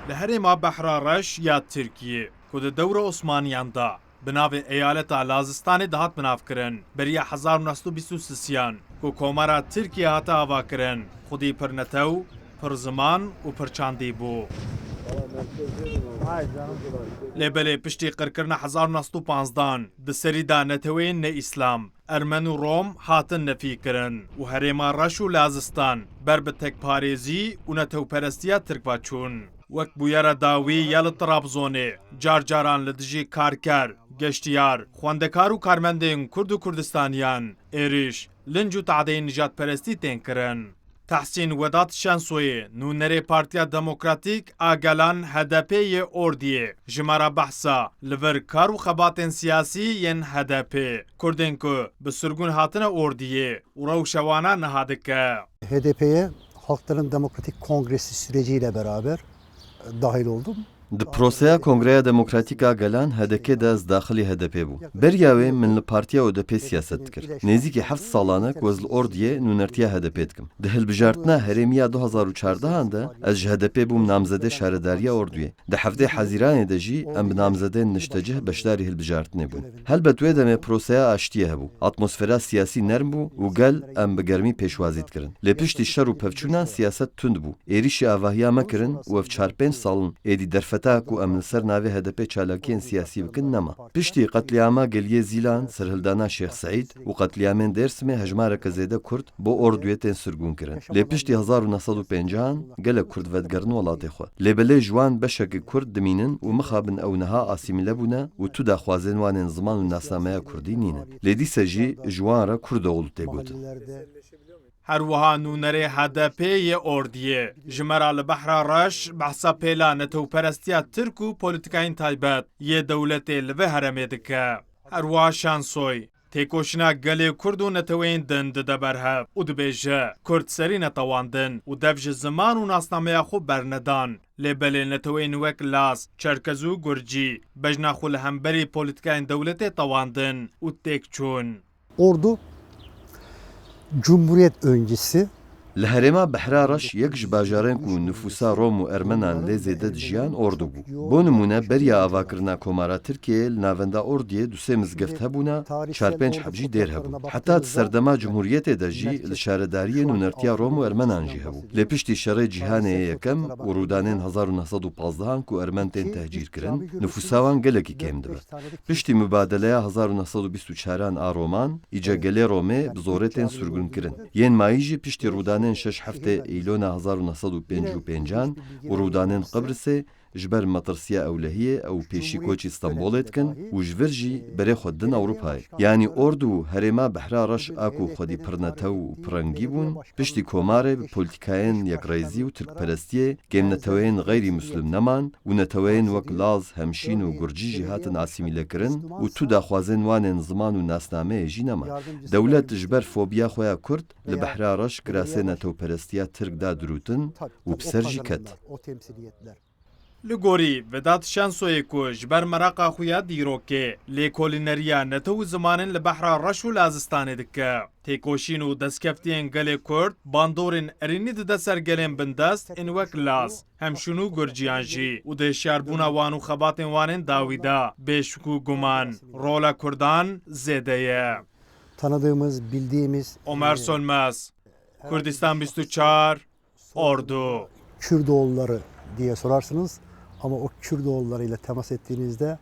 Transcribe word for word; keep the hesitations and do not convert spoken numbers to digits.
Di herêma Behra Reş ya Tirkiyê, ku di dewra Osmaniyan de bi navê Eyaleta Lazistanê dihat binavkirin, beriya hezar û neh sed û bîst û sisiyan, ku Komara Tirkiyê hate avakirin, xwedî pir netew, pir ziman û pir çandî bû. Lê belê piştî qirkirina hezar û neh sed û panzdan, di serî de neteweyên ne-îslam, Ermen û Rom hatin nefî kirin û herêma Reş û Lazistan ber bi tekparêzî û netewperestiya Tirk ve çûn. Wek bûyera dawî ya li Trabzonê, car caran li dijî karker, geştiyar, xwendekar û karmendên Kurd û Kurdistaniyan êrîş, linc û tehdeyên nijadperestî tên kirin. Tehsîn Wedat Şensoyê, nûnerê Partiya Demokratîk a Gelan H D P yê Ordiyê, ji me re behsa li vir kar û xebatên siyasî yên H D P, Kurdên ku bi sirgûn hatine Ordiyê û rewşa wana niha dike. H D P'ye Halkların Demokratik Kongresi süreciyle beraber dahil oldum. Di proseya Kongreya Demokratîk a Gelan H D K de ez daxilî H D P bûm. Beriya wê min li Partiya O D P siyaset dikir. Nêzîkî heft salan e ku ez li Ordiyê nûnertiya H D P dikim. Di hilbijartina herêmî ya du hezar û çardehan de ez ji H D P bûm namzedê şaredariya Ordiyê. Di heftê Hezîranê de jî em bi namzedên niştecih beşdarî hilbijartinê bûn. Helbet wê demê proseya aştiyê hebû. Atmosfera siyasî nerm bû û gel em bi germî pêşwazî dikirin. Lê piştî şer û pevçûnan siyaset tund bû. Êrîşî avahiya me kirin û ev çar pênc sal in êdî derfeta ku em li ser navê H D P çalakiyên siyasî bikin nema. Piştî qetlîama Geliyê Zîlan, serhildana Şêx Seîd û qetlîamên Dêrsimê hejmareke zêde Kurd bo Orduyê tên sirgûn kirin. Lê piştî hezar û neh sed û pêncahan gelek Kurd vedigerin welatê xwe. Lê belê ji wan beşekî Kurd dimînin û mixabin ew niha asîmîle bûne û tu daxwazên wan ên ziman û nasnameya Kurdî nîne. Lê dîse jî ji wan re Kurdoğlu tê gotin. Her wiha nûnerê H D P yê Ordiyê ji me re li Behra Reş behsa pêla netewperestiya Tirk û polîtîkayên taybet yê dewletê li vê herêmê dike. Her wiha Şensoy têkoşîna gelê Kurd û neteweyên din dide berhev û dibêje, Kurd serî ne tewandin û dev ji ziman û nasnameya xwe bernedan. Lê belê neteweyên wek Laz, Çerkez û Gurcî bejna xwe li hemberî polîtîkayên dewletê tewandin û têk çûn. Ordu Cumhuriyet öncesi. Li herêma Behra Reş, yek ji bajarên ku nifûsa Rom û Ermenan lê zêde dijiyan, Ordu bû. Bo nimûne, beriya avakirina Komara Tirkiyeyê li navenda Ordiyê du sê mizgeft hebûna, çar pênc heb jî dêr hebûn. Heta di serdema Cumhuriyetê de jî li şaredariyên nûnertiya Rom û Ermenan jî hebû. Lê piştî Şerê Cîhanê yê Yekem û rûdanên hezar û neh sed û pazdehan ku Ermen tên tehcîr kirin, nifûsa wan gelekî kêm dibe. Piştî mubadeleya hezar û neh sed û bîst û çaran a Roman, îca gelê Romê bi zorê tên sirgûnkirin. Yên mayî jî piştî rûdanên şeş heftê Îlona hezar û neh sed û pêncî û pêncan û rûdanên Qibrisê, ji ber metirsiya ewlehiyê ew pêşî koçî Stenbolê dikin û ji vir jî berê xwe didin Ewropayê. Yanî Ordu û herêma Behra Reş a ku xwedî pirnetew û pirrengî bûn, piştî Komarê bi polîtîkayên yekrêzî û tirkperestiyê kêm neteweyên xeyrî muslim neman û neteweyên wek Laz, Hemşîn û Gurcî jî hatin asîmîlekirin û tu daxwazên wan ên ziman û nasnameyê jî nema. Dewlet ji ber fobiya xwe ya Kurd li Behra Reş kirasê netewperestiya Tirk da dirûtin û bi ser jî ket. Li gorî Vedat Şensoyê ku ji ber meraqa xwe ya dîrokê lêkolîneriya netew û zimanên li Behra Reş û Lazistanê dike, têkoşîn û destkeftiyên gelê Kurd bandorên erênî dide ser gelên bindest ên wek Laz, Hemşûn û Gurciyan jî û di hişyarbûna wan û xebatên wan ên dawî de bêşik û guman rola Kurdan zêde ye. Tanıdığımız, bildiğimiz, Omer e, Sönmez, Kurdistan bîst û çar, Ordu. Kürdoğulları diye sorarsınız ama o Kürdoğulları ile temas ettiğinizde